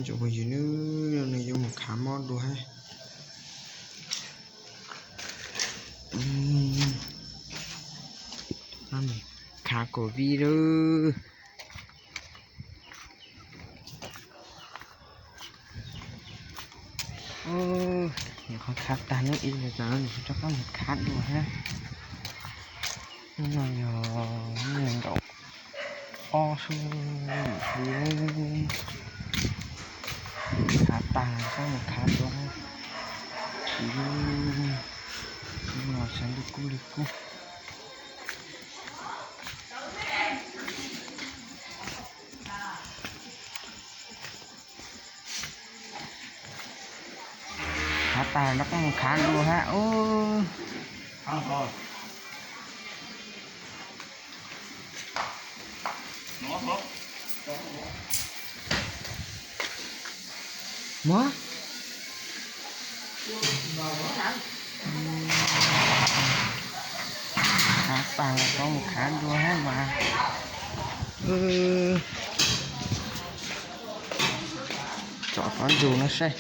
Cov phooj ywg, nws yuav mus khav mob dua hab. Khav COVID lawm. Nyuam qhuav khav tag lub ib lawm, rov qab mus khav dua hab. Hnub no yog nees nkaum ob sub hli, khav tag rov qab mus khav dua. Hnub no sawv ntxov kub li kub. Khav tag rov qab mus khav dua hab. Muab. Khav tag los rov mus khav dua hab mas. Tsom qhov ntug no saib.